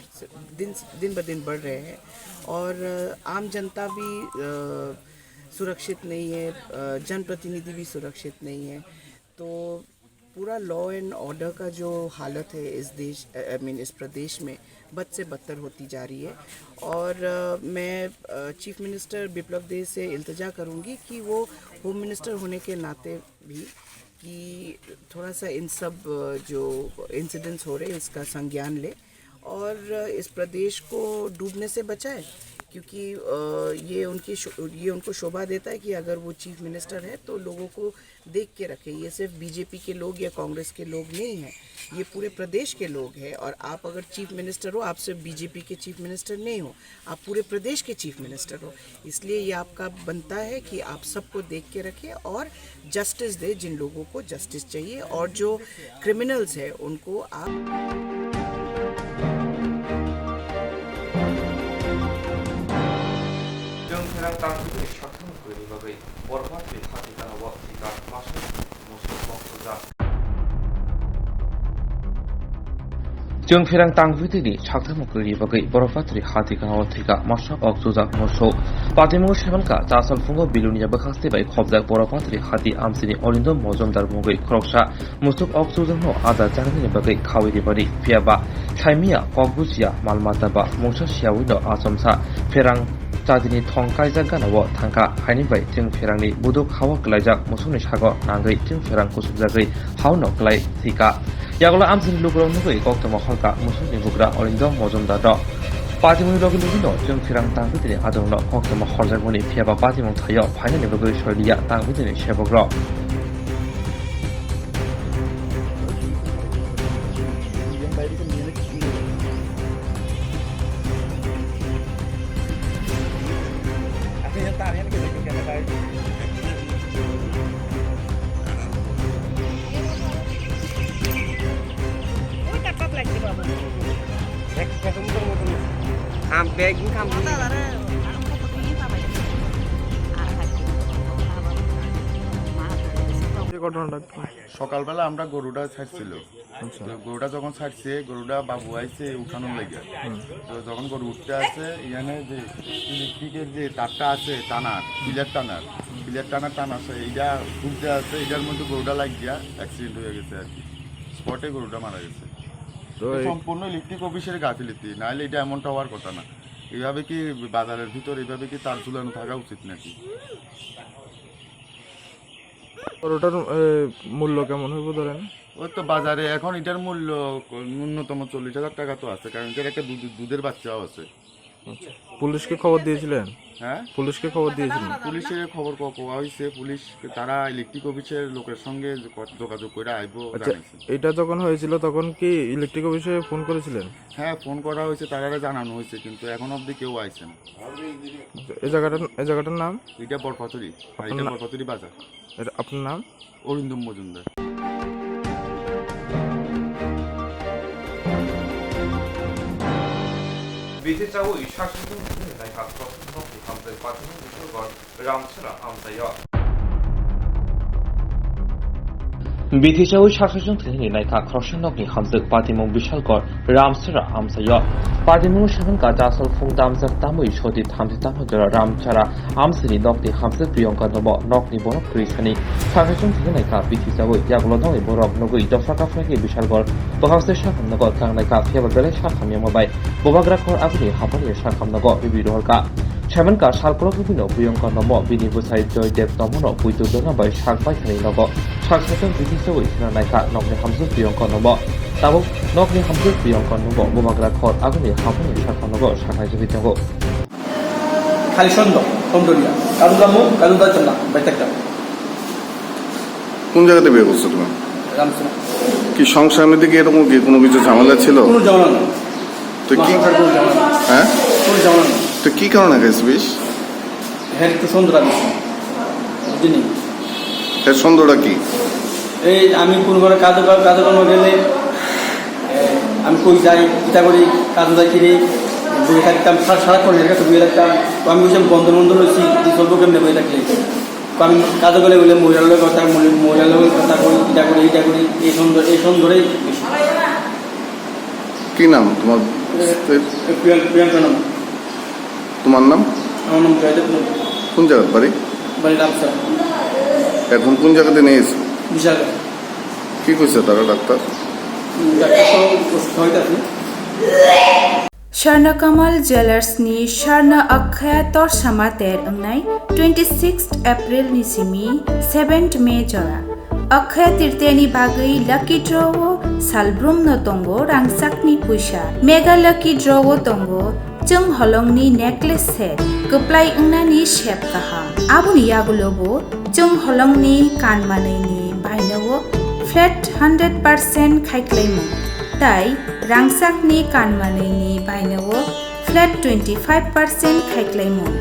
दिन, दिन ब दिन बढ़ रहे हैं और, अ, आम जनता भी, अ, सुरक्षित नहीं है, अ, जनप्रतिनिधि भी सुरक्षित नहीं है। तो पूरा लॉ एंड ऑर्डर का जो हालत है इस देश, अ, आई मीन इस प्रदेश में बद से बदतर होती जा रही है। और, अ, मैं, अ, चीफ मिनिस्टर बिप्लब देब से इल्तिजा करूँगी कि वो होम मिनिस्टर होने के नाते भी कि थोड़ा सा इन सब, अ, जो इंसिडेंट्स हो रहे हैं इसका संज्ञान ले और इस प्रदेश को डूबने से बचाए, क्योंकि, अ, ये उनकी शो-, ये उनको शोभा देता है कि अगर वो चीफ मिनिस्टर है तो लोगों को देख के रखे। ये सिर्फ बीजेपी के लोग या कांग्रेस के लोग नहीं हैं, ये पूरे प्रदेश के लोग हैं। और आप अगर चीफ मिनिस्टर हो, आप सिर्फ बीजेपी के चीफ मिनिस्टर नहीं हो, आप पूरे प्रदेश के चीफ मिनिस्टर हो। इसलिए ये आपका बनता है कि आप सबको देख के रखें और जस्टिस दे जिन लोगों को जस्टिस चाहिए, और जो क्रिमिनल्स है उनको आप Chwng pherang tangwi tini sakthang kwrwini bagwi borok patri hati gana o thika masa musuk mokthujak. Chwng pherang tangwi tini sakthang kwrwini bagwi borok patri hati gana o thika masa ok chujak musuk. Patimung semanka chasal phungo Bilonia bwkhak tei bai khobjak borok patri hati amchini Olindo Mojumdar mungwi khoroksa musuk ok chujakno ada chanani bagwi khawi rimani phiya ba saimia kok bujiya mal mata ba mungsa siyawino achomsa pherang chadini thong kaijak gana o thangkha. Haini bai chwng pherangni buduk hawa kwlaijak musukni sago nangwi chwng pherang kusubjagwi hauno kwlai thwikha. Yagulo amchini lukurok nugwi koktwma horkha musukni bugra Olindo Mojumdar rok. Patimungni logi logino chwng pherang tangwi tini adongno koktwma horjakmani phiya ba patimung thaio phainani bagwi soiliya tangwi tini sebokrok. ঘটনাটা কি? সকালবেলা আমরা গরুটা ছাড়ছিল। আচ্ছা। তো গরুটা যখন ছাড়ছে, গরুটা বাবু আইছে উঠানোর লাগি। হুম। তো যখন গরু উঠতে আছে, এখানে যে ইলেকট্রিকের যে তারটা আছে টানার, পিলার টানার, পিলার টানার টান আছে, এইটা খুলতে আছে, এটার মধ্যে গরুটা লাগিয়া অ্যাক্সিডেন্ট হয়ে গেছে আর কি। স্পটে গরুটা মারা গেছে। তো তো এই সম্পূর্ণ ইলেকট্রিক অফিসের গাফিলতি, নাহলে এটা এমনটা হওয়ার কথা না। এইভাবে কি বাজারের ভিতরে এইভাবে কি তার ঝুলানো থাকা উচিত নাকি? গরুটার, এ, মূল্য কেমন হইব ধরেন? ওই তো বাজারে এখন এটার মূল্য ক-, ন্যূনতম চল্লিশ হাজার টাকা তো আছে, কারণ এটার একটা দুধ-, দুধের বাচ্চাও আছে। আচ্ছা। পুলিশকে খবর দিয়েছিলেন? হ্যাঁ? পুলিশকে খবর দিয়েছিলেন? পুলিশে খবর ক-, কোয়া হয়েছে, পুলিশ তারা ইলেকট্রিক অফিসের লোকের সঙ্গে য-, ক-, যোগাযোগ করে আইবো আচ্ছা, জানাইছে। এটা যখন হয়েছিল তখন কি ইলেকট্রিক অফিসে ফোন করেছিলেন? হ্যাঁ, ফোন করা হয়েছে, তারারে জানানো হয়েছে, কিন্তু এখন অবধি কেউ আইছে না। আচ্ছা, এই জায়গাটার, এই জায়গাটার নাম? এটা বরপাথুরি, আর আপনার এটা না-, বরপাথুরি বাজার। এটা আপনার নাম? অরিন্দম Majumdar. Bithi chawi sak saichung thwngwi naikha khoroksa nokni hamjwk patimung bisalgor Ramsara amchaio. Bithi chawi sak saichung thwngwi naikha khoroksa nokni hamjwk patimung bisalgor Ramsara amchaio. Patimung sakha chasal phung damjak tamwi soti thamchi tamo jora Ramsara amsini nokni hamjwk Priyanka nomo nokni borok kwrwi sani sak saichung thwngwi naikha bithi chawi yagulo tongwi borok nugwi dopha kaphra khe bisalgor bwkhakse sakham nogo tang naikha phiyaba belai sakham yama bai bubagra khor aguni hapani sakham nogo riwi rohorkha. Saimankha salkolok rwbino Priyanka nomo bini bwsai Joydev nomono puitu dona bai sak paithani nogo sak saichung bithi chawi sina naikha nokni hamjwk Priyanka nomo. Tabuk nokni hamjwk Priyanka nomo bubagra khor aguni hapani sakham nogo saknai jagwi tongo. খালি সন্দেহ, সন্দেহ নিয়ে। কাজু যাবো, কাজু যাচ্ছেন না, বাইরে থাকতাম। কোন জায়গাতে বিয়ে করছো তুমি? রামসিং। কি সংসার মধ্যে কি এরকম কি কোনো কিছু ঝামেলা ছিল? কোনো ঝামেলা নেই। তো কি? আমার সংসার কোনো ঝামেলা নেই। হ্যাঁ? কোনো ঝামেলা নেই। তো কি কারণে গেছে বিষ? হ্যাঁ, একটু সন্দেহ আছে। বুঝলি? এর সন্দেহটা কি? এই আমি কোন ঘরে কাজে কাজ, কাজে কর্ম গেলে, এ, আমি কই যাই, কিতা করি, কাজে যাই কিরে, বই থাকতাম, সারা, সারাক্ষণ এর কাছে বই থাকতাম। তো আমি বুঝলাম বন্ধ বন্ধ রয়েছি, কি চলবো কেমনে বই থাকলে? তো আমি কাজে গেলে বলে মহিলার লগে কথা, মহি-, মহিলার লগে কথা কই, কিতা করি, ইটা করি, এই সন্দেহ, এই সন্দেহটাই বেশি। কি নাম তোমার এ, স্ত্রীর? এ, প্রিয়াঙ্কা, প্রিয়াঙ্কা নাম। তোমার নাম? আমার নাম জয়দেব নন্দী। কোন জায়গার বাড়ি? বাড়ি রামসার। এখন কোন জায়গাতে নিয়ে এসো? বিশালগড়। কি কইছে তারা ডাক্তার? উম, ডাক্তার তো ওষুধ খাওয়াইতে আছে। Swarna Kamal Jewellers ni Swarna Akshaya Torsama ter wngnai twenty sixth April ni simi seventh May jora. Akshaya Tritiya ni bagwi lucky draw o salbrum no tongo rangchakni puisa. Mega lucky draw o tongo chwng holongni necklace set kwplai wngnani sep kaham. Aboni yagulo bo chwng holongni kanmanwini baino o flat hundred percent khaiklaimung. Tai rangchakni kanmanwini baino o flat twenty five percent khaiklaimung.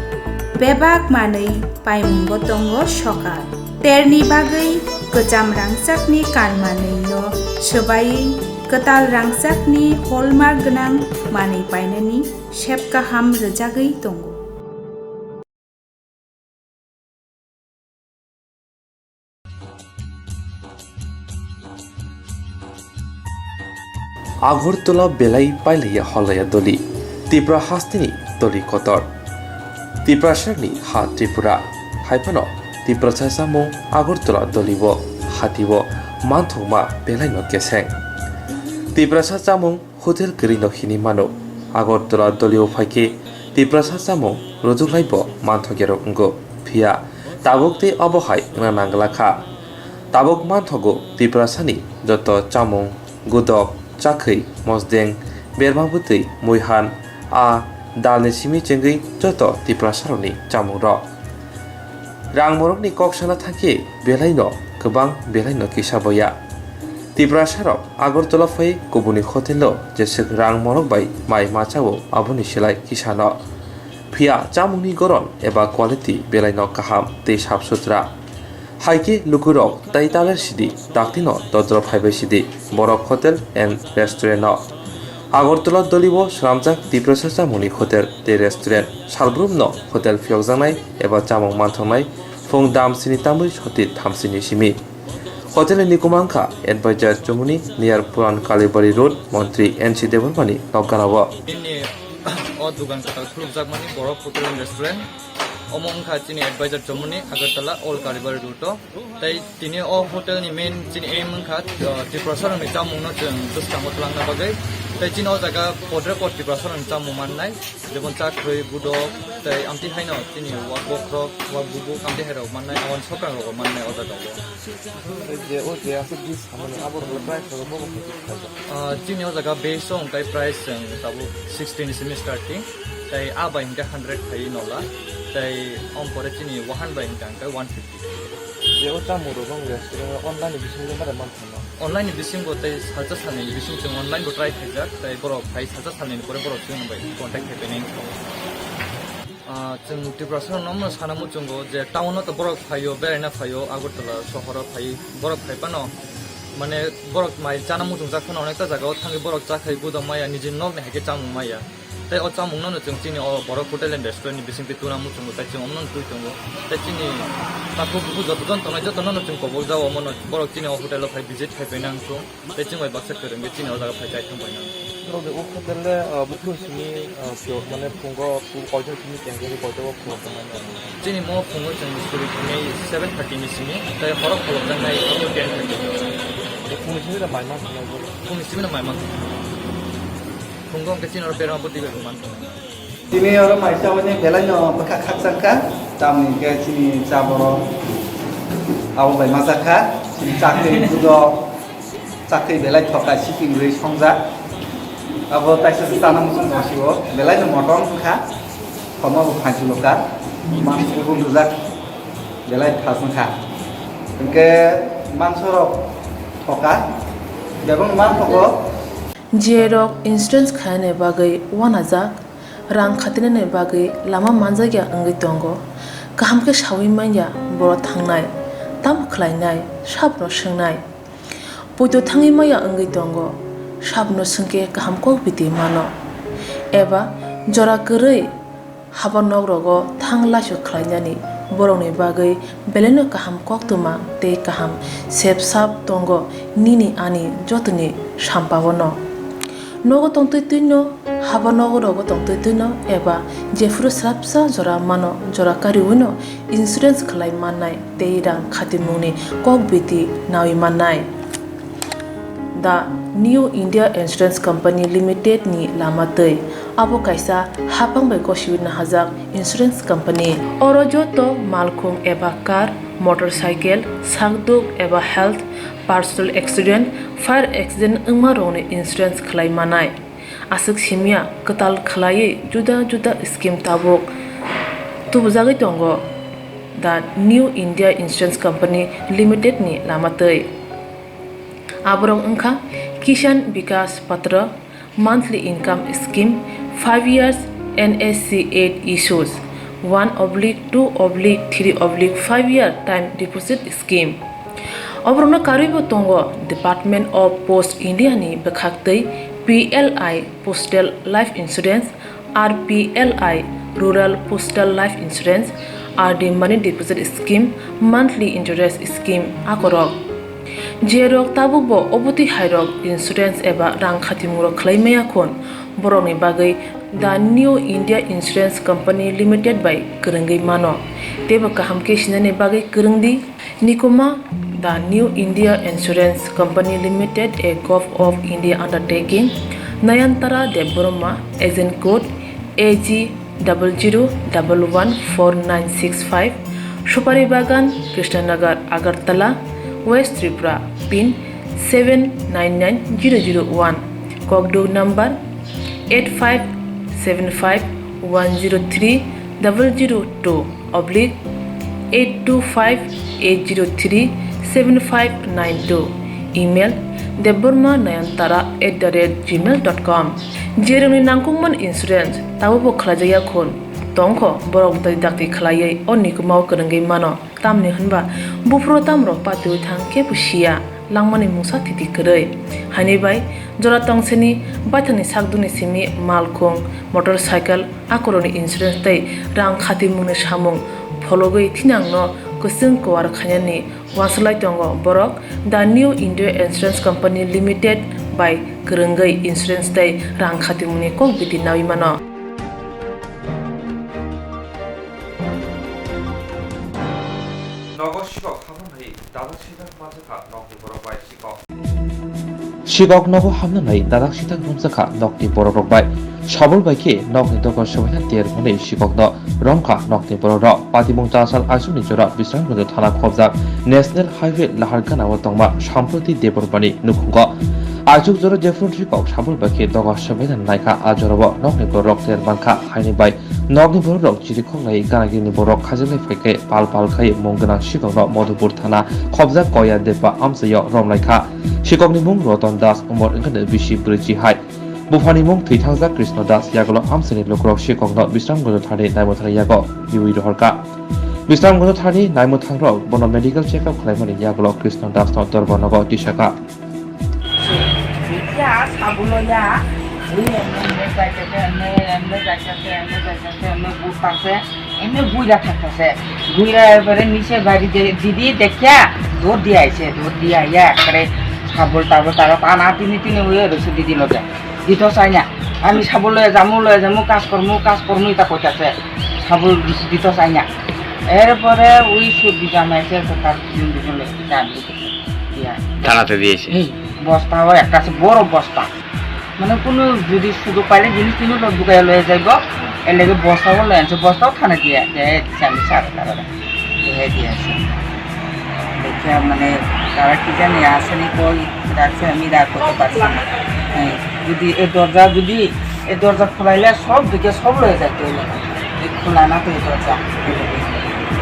Bebak manwi paimungo tongo sokal. Terni bagwi kwcham rangchakni kanmanwino swbaiwi kwtal rangchakni hallmark gwnang manwi painani sep kaham rwjagwi tongo. Agartala belai pailaya holaya doli, Tipra hasteni doli kotor. Tiprasarni ha Tripura, haiphano Tiprasa chamung Agartala dolibo, hatibo manthokma belaino keseng. Tiprasa chamung hotel kwrwino hini mano. Agartala dolio phaikhe Tiprasa chamung rwjuklaibo manthokyarok wngo. Phiya tabuk tei obo hai wngna nangla kha. Tabuk manthogo Tiprasani joto chamung, gudok, chakhwi, mosdeng, berma bwtwi, muihan, a dalni simi chengwi joto Tiprasarokni chamungrok. Rang morokni kok sana thangkhe belaino kwbang, belaino kisa boya. Tiprasarok Agartala phai kubuni hotelo jeswk rang morok bai mai ma chao, aboni silai kisano. Phiya chamungni goron eba quality belaino kaham tei sap sutra. Haikhe lukurok tai taler sidi, taktino dodro phaibai sidi, Borok Hotel and Restaurant-o. Agartala dolibo swnamjak Tiprasa chamungni hotel tei restaurant. Salbrumno hotel phiyokjaknai eba chamung manthoknai phung dam sini tamwi soti thamsini simi. Hotel ni nikuma wngkha Advisor Chomoni near Puran Kalibari Road, Montri N C Debbarmani nokganao. Bini o dugan kwtal khulukjakmani Borok Hotel and Restaurant. Omo wngkha chini Advisor Chomoni Agartala Old Kalibari Road o. Tai tini o hotel ni main chini aim wngkha, uh, Tiprasa rokni chamung no chwng bwskango twlangna bagwi. Tai chini o jaga podre pod Tiprasa rokni chamung mannai. Jemon chakhwi, budok, tei amtwi haino chini wak bokhorok, wak bubuk, amtwi hairok mannai, aboni sokrangrokbo mannai o jagao. Je o je aswk dish hamani, abo rwgwi price rok bo bo khaijak. Ah, chini o jaga base o hwnkhe price chwng tabuk sixteen simi starting, tei a bai hwnkhe hundred khai nola, tei om pore chini wahan bai hwnkhe hwnkhe one fifty. Je o chamung rok bang restaurant o online ni bisingo bare man Online ni bisingo tei salsa salnwi ni bising chwng online bo try khaijak, tei borok phai salsa salnwi ni pore borok chwng bai contact khai painai wngkha. Ah, chwng Tiprasa rokno omo sana muchungo je town o to borok phaio, beraina phaio, Agartala sohor o phai borok phai phano, mane borok mai chana muchungjak phano onekta jaga o thangwi borok cha khai budok maya, nijini nok ni hai khe chamung maya. Tei o chamungno no chwng chini o borok hotel and restaurant ni bisingtwi tuna muchungo, tei chwng omono twi tongo. Tei chini takhuk bukhuk joto jon tongnai jotono no chwng kobol jao, omono borok chini o hotel o phai visit khai paina wngkhu. Tei chwng bai baksa kwrwngwi chini o jaga phai chai thang paina. Norok o hotel le, ah, buphuru simi, ah, pio, mane phungo, phu-, koitor simi tengkhe koitor o phungo tongmani. Chini mo phungo chwng suri thangwi seven thirty ni simi, tei horo kholopjaknai ten thirty. Phungni simi da mai ma thangna bo. Phungni simi da mai ma thangna. Phungo hwnkhe chini oro berma bwtwi bai bo man thangna. Tini oro mai chabani belai no bwkha khakchang kha, tamni hwnkhe chini cha borok abo bai ma cha kha, chini chakri budo. Chakri belai thoka, siping rwi songjak. Abo taisa se chana muchung tong sio, belai no motom wngkha. Thomo bo phaisilo ka, mansukhe bo lujak, belai thas wngkha. Hwnkhe mansorok thoka, bebak man thogo. Jerok insurance khaina bagwi wanajak, rang khatinani bagwi lama manjakya wngwi tongo. Kaham khe sawi manya borok thangnai, tamo khlainai, sabno swngnai. Poito thangwi maya wngwi tongo, sabno swngkhe kaham kok biti mano. Eba jora kwrwi haba nok rogo thang laisok khlainani borokni bagwi belaino kaham koktwma tei kaham sep sap tongo nini ani jotoni sampao no. Nogo tongtwi twino, haba nogo rogo tongtwi twino eba jephuru swrapsa jora mano, jora kariwino insurance khlai mannai tei rang khatimungni kok biti nawi mannai. The New India Insurance Company Limited ni lama twi. Abo kaisa haphang bai gosiwi nahajak insurance company. Oro joto malkhung eba car, motorcycle, sakduk eba health, personal accident, fire accident wngma rokni insurance khlai manai. Aswk simya kwtal khwlaiwi juda juda scheme tabuk tubujagwi tongo the New India Insurance Company Limited ni lama twi. Aborok wngkha Kisan Vikas Patra, monthly income scheme, five years N S C eight issues, one oblique two oblique three oblique five year time deposit scheme. Oborokno karwibo tongo Department of Post India ni bwkhaktwi P L I Postal Life Insurance, R P L I Rural Postal Life Insurance, R D Money Deposit Scheme, Monthly Interest Scheme akorok. Jerok tabukbo obotwi hairok insurance eba rang khatimungrok khlai maya khun, borokni bagwi The New India Insurance Company Limited bai kwrwngwi mano. Teibo kaham khe sinani bagwi kwrwng di. Nikuma, The New India Insurance Company Limited, a Govt of India undertaking, Nayantara Debbarma, agent code A G double zero double one four nine six five, Supari Bagan, Krishnanagar, Agartala, West Tripura, pin seven nine nine zero zero one, Kokduk number eight five seven five one zero three double zero two oblique eight two five eight zero three seven five nine two, email debbarma nayantara at the rate gmail dot com. Jerokni nangkukmani insurance tabukbo khlaijakya khun tongkho, borok dakti dakti khlaiwi o nikumao kwrwngwi mano. Tamni hwnba buphuru tamrok patiwi thang kebo siya, langmani mungsa thiti kwrwi. Haini bai jora tongseni baithangni sakdukni simi malkhung, motorcycle, akorokni insurance tei rang khatimungni samung phologwi thinangno kwchwng kuar khainani uansuk lai tongo borok The New India Insurance Company Limited bai kwrwngwi insurance tei rang khatimungni kok biti nawi mano. Nogo sikok haphang hai dadak sijak manjakha nokni borok bai sikok. Sikok nogo hamnanai dadak sitak romjakha nokni borok rok bai. Sabul bai khe nokni dogar sobaina ter hwnwi sikokno romkha nokni borok rok. Patimung chasal aisukni jora Bisramganj thana khobjak National Highway Lahargana o tongma Samproti Debbarmani nukhungo. Aisuk jora jephru sikok sabul bai khe dogar sobaina naikha, a jorao nokni borok rok ter mankha, haini bai nokni borok rok chirikhok lai gana gini borok khajak lai phaikhe pal pal khai mung gwnang sikokno Madhupur thana khobjak Koya Depa amchaio romlaikha. Sikokni mung Roton Das, umor wngkha bisi brwichi hai. Buphani mung thwi thangjak Krishna Das, yagulo amchaini lukurok sikokno Bisramganj thani naimwthang yago riwi rohorkha. Bisramganj thani naimwthangrok bono medical check up khlaimani yagulo Krishna Dasno dorbar nogo tisakha. Ya, sabulo ya. এমনি যাইতেছে, এমনি, এমনি যাইতেছে, এমনি যাইতেছে, এমনি ঘুরতেছে, এমনি ঘুরা থাকতেছে। ঘুরা এবারে নিচে বাড়ি দে-, দিদি দেখিয়া দৌড় দিয়ে আইছে, দৌড় দিয়ে আইয়া একবারে শাবল টাবল তারা টানা টিনি টিনি হয়ে রয়েছে দিদি লগে। দিত চাই না। আমি শাবল লয়ে যামু, লয়ে যামু, কাজ করমু, কাজ করমু, এটা কইতাছে। শাবল দিত চাই না। এরপরে ওই সবজি জামাইছে, তো তার দুজন দুজন লোক জানি। ইয়া। থানাতে দিয়েছে। এই বস্তাও একটা আছে, বড় বস্তা। মানে কোনো যদি সুযোগ পাইলে জিনিস টিনিস সব ঢুকাইয়া লয়ে যাইব, এর লেগে বস্তাও লয়ে আনছে, বস্তাও থানা দিয়ে, দিয়ে দিছে আমি সাড়ে তেরোটা। দিয়ে দিয়েছে। দেখে মানে তারা কি জানি আসেনি কই রাখছে, আমি আর করতে পারছি না। হ্যাঁ, যদি এই দরজা, যদি এই দরজা খোলাইলে সব দিকে সব লয়ে যাইতে হইলে। এই খোলা না তো এই দরজা।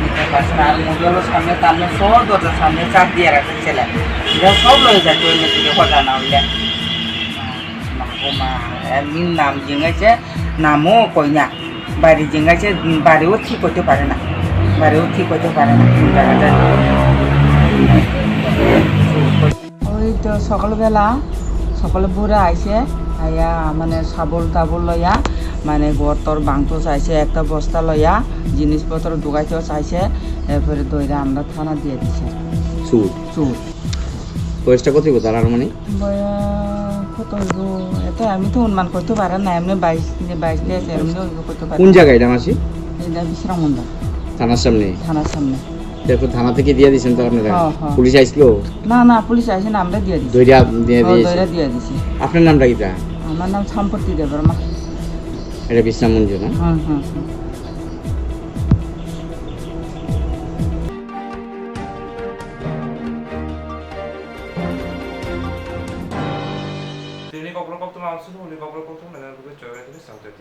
নিতে পারছে না। আর মোবাইলও সামনে টামনে সব দরজার সামনে চাপ দিয়ে রাখছে ছেলে। এটা সব লয়ে যাইতে হইলে, যদি খোলা না হইলে। মা গো মা, এমনি নাম জিঙাইছে, নামও কই না। বাড়ি জিঙাইছে, বাড়িও ঠিক করতে পারে না। বাড়িও ঠিক করতে পারে না। কোন জায়গাটা ওই তো সকালবেলা, সকালে ভোরে আইছে, আইয়া মানে শাবল টাবল লইয়া, মানে ঘর তোর ভাঙতো চাইছে, একটা বস্তা লইয়া, জিনিসপত্র ঢুকাইতেও চাইছে, এরপরে দইরা আমরা থানা দিয়ে দিছে। চুর। চুর। বয়সটা কত হইব তার আনুমানিক? বয়স কত হইব? এটা আমি তো অনুমান করতে পারি না, এমনি বাইশ, বাইশ তেইশ এমনি হইব করতে পারি। কোন জায়গা এটা, মাসি? এটা বিশ্রাম মন্ডল। থানার সামনে? থানার সামনে। এরপর থানা থেকে দিয়ে দিয়েছেন তো আপনারা? হ্যাঁ, হ্যাঁ। পুলিশ আইছিল? না, না, পুলিশ আইছে না, আমরা দিয়ে দিছি। দইরা দিয়ে ও, দিয়েছে? দইরা দিয়ে দিছি। আপনার নামটা কিতা? আমার নাম সম্পত্তি দেববর্মা। এটা বিশ্রাম মঞ্জু না? হুম, হুম, হুম। Tini kokborok koktwma ang swngo, hwnwi kokborok koktwma nang nugwi chwrai tini chwng tei di.